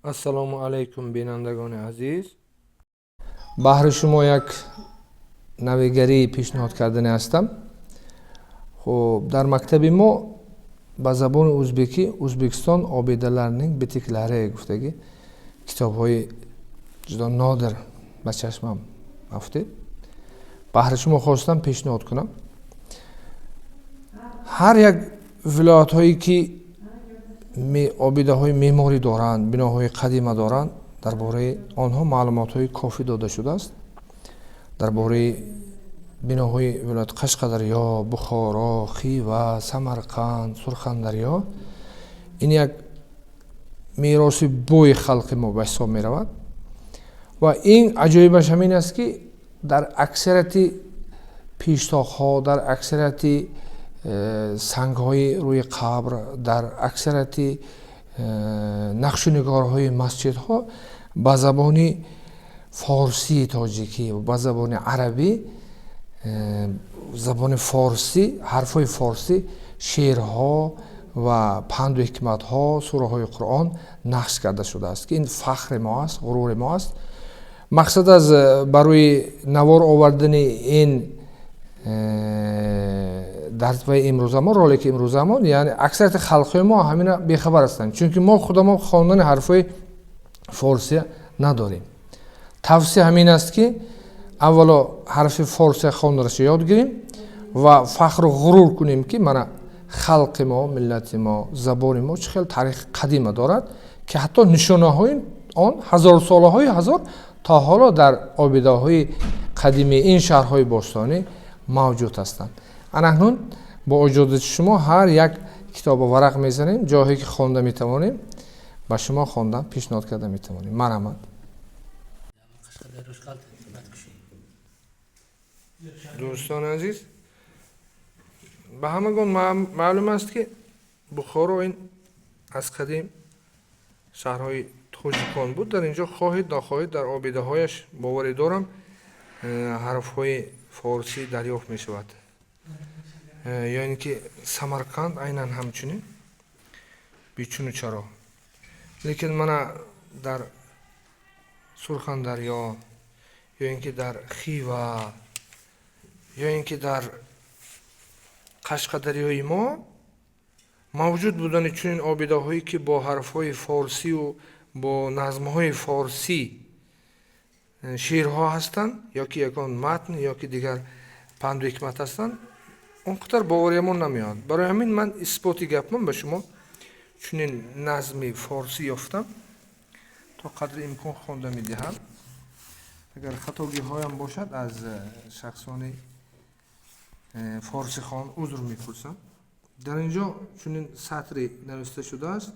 Ассалому алайкум, бинандагони азиз. Баҳри шумо як навигарӣ пешниҳод кардани ҳастам. Хуб, дар мактаби мо ба забони ӯзбекӣ «Ӯзбекистон обидаларининг битиклари» гуфтагӣ китобҳои ҷудо нодир ба чашмам афтид. Баҳри шумо хостам пешниҳод кунам. Ҳар як вилоятҳое ки обидаҳои меъморӣ доранд, биноҳои қадима доранд, дар бораи онҳо маълумотҳои кофӣ дода шудааст. Дар бораи биноҳои вилояти Қашқадарё, Бухоро, Хива, Самарқанд, Сурхандарё. Ин як мероси бои халқи мо ба ҳисоб меравад ва ин аҷоибаш ҳамин аст, ки дар аксарияти пештоқҳо, дар аксарияти сангҳои рӯи қабр, дар аксарияти нақшу нигорҳои масҷидҳо ба забони форсии тоҷикӣ, ба забони арабӣ, забони форсӣ, ҳарфҳои форсӣ, шеърҳо ва панду ҳикматҳо, сураҳои Қуръон нақш карда шудааст, ки ин фахри мо аст, ғурури мо аст. Мақсад аз барои навор овардани ин дарсҳои имрӯзамон, ролики имрӯзамон, яъне аксарияти халқҳои мо ҳамина бехабар ҳастанд, чунки мо худамон хондани ҳарфҳои форсия надорем. Тавсия ҳамин аст, ки аввало ҳарфи форсия хонданашро ёд гирем ва фахру ғурур кунем, ки мана халқи мо, миллати мо, забони мо чӣ хел таърихи қадима дорад, ки ҳатто нишонаҳои он ҳазорсолаҳои ҳазор то ҳоло дар обидаҳои қадимии ин шаҳрҳои бостонӣ мавҷуд ҳастанд. Анакнун бо иҷозати шумо ҳар як китобо варақ мезанем, ҷоҳое ки хонда метавонем, ба шумо хондан пешниҳод карда метавонем. Марҳамат. Qashqadaryo qalti. Дӯстони азиз, ба ҳамагон маълум аст, ки Бухоро ин аз қадим шаҳрҳои тоҷикон буд. Дар инҷо, хоҳед нохоҳед, дар обидаҳояш, боварӣ дорам, ҳарфҳои форсӣ дарёфт мешавад. Ё ин ки Самарқанд айнан ҳамчунин, бечуну чаро. Лекин мана дар Сурхандарё ё ин ки дар Хива ё ин ки дар Қашқадарёи мо мавҷуд будани чунин обидаҳое, ки бо ҳарфҳои форсиву бо назмҳои форсӣ шеърҳо ҳастанд ё ки ягон матн ё ки дигар панду ҳикмат ҳастанд, он қадар бовариамон намеояд. Барои ҳамин ман исботи гапман ба шумо чунин назми форсӣ ёфтам, то қадри имкон хонда медиҳам. Агар хатогиҳоям бошад, аз шахсони форсихон узр мепурсам. Дар ин ҷо чунин сатре нависта шудааст: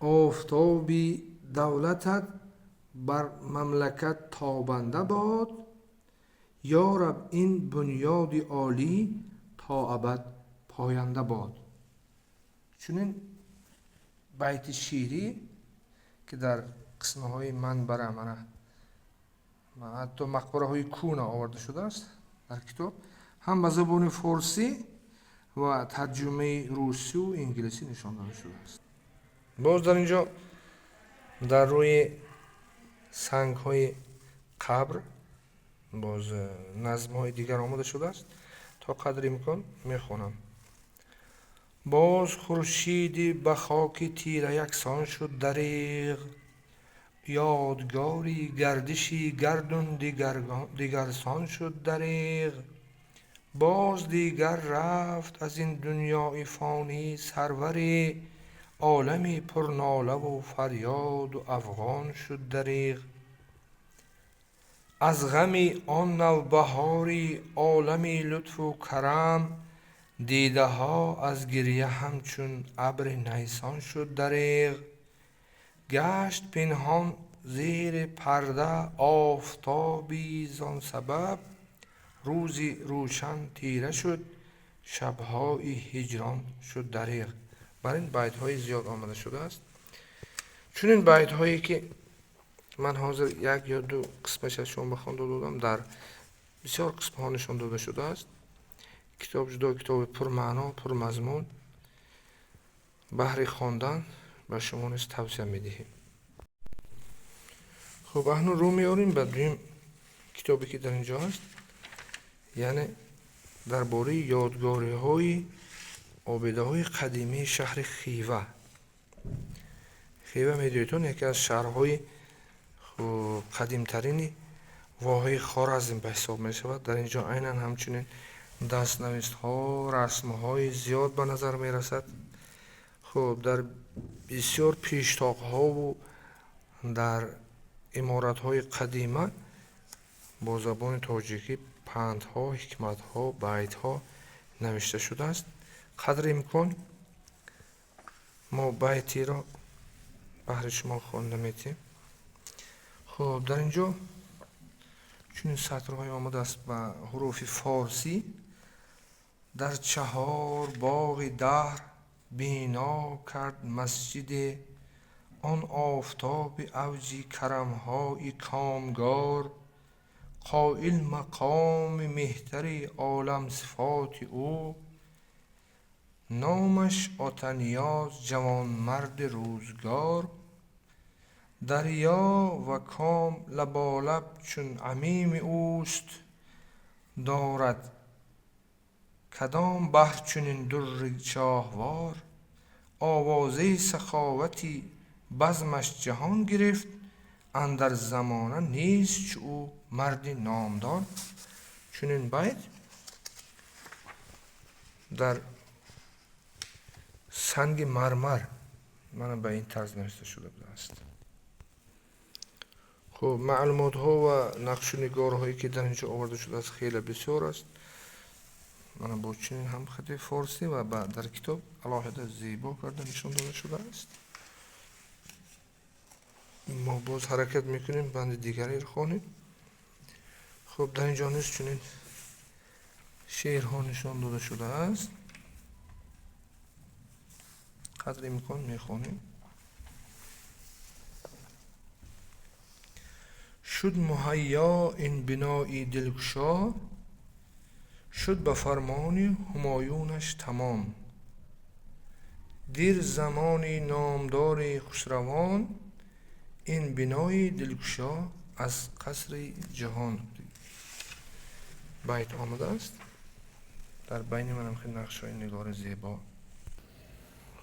«Офтоби давлатат бар мамлакат тобанда бод, ё раб, ин бунёди олӣ то абад поянда бод». Чунин байти шеърӣ, ки дар қисмҳои манбара, мана, ҳатто мақбараҳои кӯна оварда шудааст дар китоб, ҳам ба забони форсӣ ва тарҷумаи русию инглисӣ нишон дода шудааст. Боз дар ин ҷо дар рӯи сангҳои қабр боз назмҳои дигар омода шудааст. То қадри имкон мехонам. «Боз хуршиди ба хоки тира яксон шуд дареғ, ёдгори гардиши гардун дигарсон шуд дареғ. Боз дигар рафт аз ин дунёи фонӣ сарваре, олами пурнолаву фарёду афғон шуд дареғ. Аз ғами он навбаҳори олами лутфу карам, дидаҳо аз гирья ҳамчун абри найсон шуд дареғ. Гашт пинҳон зери парда офтоби зон сабаб, рӯзи рӯшан тира шуд, шабҳои ҳиҷрон шуд дареғ». Бар ин байтҳои зиёд омада шудааст. Чунин байтҳое, ки ман ҳозир як ё ду қисмаш аз шумо ба хонда додам, дар бисёр қисмҳо нишон дода шудааст. Китоб ҷудо китоби пурмаъно, пурмазмун, баҳри хондан. Ба шумо низ тавсия медиҳем. Хуб, акнун рӯ меорем ба дуюм китобе, ки дар ин ҷо аст, яъне дар бораи ёдгориҳои обидаҳои қадимии шаҳри Хива. Хива, медонедтон, яке аз шаҳрҳои қадимтарини воҳаи Хоразм ба ҳисоб мешавад. Дар ин ҷо айнан ҳамчунин дастнависҳо, расмҳои зиёд ба назар мерасад. Хуб, дар бисёр пештоқҳову дар иморатҳои қадима бо забони тоҷикӣ пандҳо, ҳикматҳо, байтҳо навишта шудааст. Қадри имкон мо байтеро баҳри шумо хонда метиҳем. Хуб, дар ин ҷо чунин сатрҳое омадааст ба ҳуруфи форсӣ: дар чаҳор боғи даҳр бино кард масҷиде, он офтоби авҷи карамҳои комгор, қоил мақоми меҳтари олам сифоти ӯ, номаш Отаниёз ҷавонмарди рӯзгор, дарё ва ком лаболаб чун амими ӯст, дорад кадом баҳр чунин дурри шоҳвор, овозаи саховати базмаш ҷаҳон гирифт, андар замона нест чу ӯ марди номдор. Чунин байт дар санги мармар мана ба ин тарз навишта шуда будааст. Хуб, маълумотҳо ва нақшу нигорҳое, ки дар ин ҷо оварда шудааст, хеле бисёр аст. Мана бо чунин ҳам хати форсӣ ва дар китоб алоҳида зебо карда нишон дода шудааст. Мо боз ҳаракат мекунем, банди дигареро хонем. Хуб, дар ин ҷо низ чунин шеърҳо нишон дода шудааст. Қадри имкон мехонем. Шуд муҳайё ин бинои дилкушо, шуд ба фармони ҳумоюнаш тамом. Дир замони номдори хушравон, ин бинои дилкушо аз қасри ҷаҳон. Байт омадааст. Дар байни манам хеле нақшҳои нигори зебо.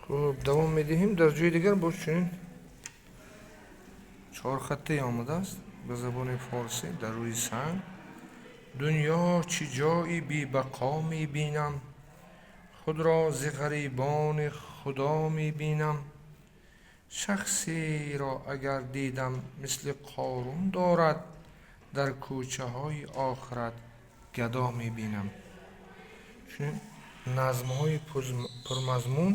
Хуб, давом медиҳем. Дар ҷои дигар боз чунин чорхаттае омадааст ба забони форсӣ дар рӯи санг: дунё чӣ ҷои бебақо мебинам, худро зи ғарибони худо мебинам, шахсеро агар дидам мисли Қорун дорад, дар кӯчаҳои охират гадо мебинам. Чунин назмҳои пурмазмун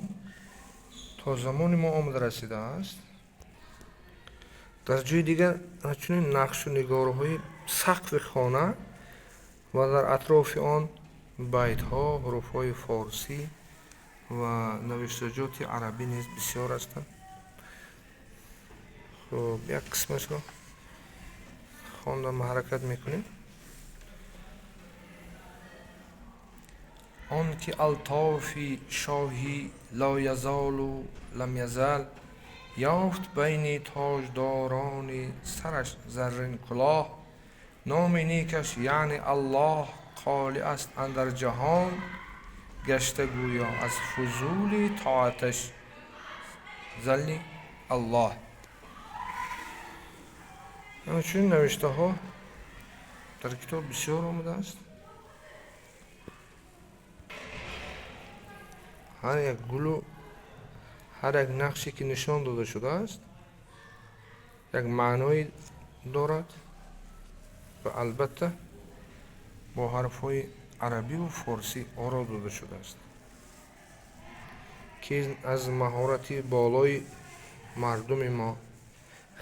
то замони мо омада расидааст. Дар ҷои дигар чунин нақшу нигорҳои сақфи хона ва дар атрофи он байтҳо, ҳуруфҳои форсӣ ва навиштаҷоти арабӣ низ бисёр ҳастанд. Хуб, як қисмашро хондам, ҳаракат мекунем. Он ки алтофи шоҳӣ ло язолу лам язал, ёфт байни тоҷдорони сараш заррин кулоҳ, номи некаш яъне Аллоҳ қолӣ аст андар ҷаҳон, гашта гӯё аз фузули тоаташ залли Аллоҳ. Чунин навиштаҳо дар китоб бисёр омадааст. Ҳар як гулу ҳар як нақше, ки нишон дода шудааст, як маъное дорад ва албатта бо ҳарфҳои арабиву форсӣ оро дода шудааст, ки аз маҳорати болои мардуми мо,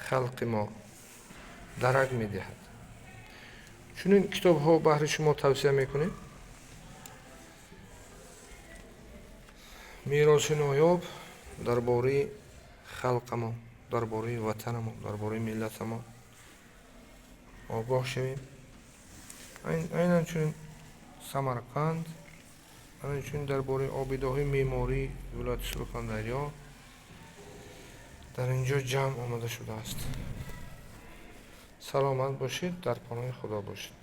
халқи мо дарак медиҳад. Чунин китобҳо баҳри шумо тавсия мекунем. Мероси ноёб дар бораи халқамон, дар бораи ватанамон, дар бораи миллатамон огоҳ шавем. Айнан чунин Самарқанд, айнан чунин дар бораи обидаҳои меъмории вилояти Сурхондарё. Дар ин ҷо ҷамъ омада шудааст. Саломат бошед, дар паноҳи Худо бошед.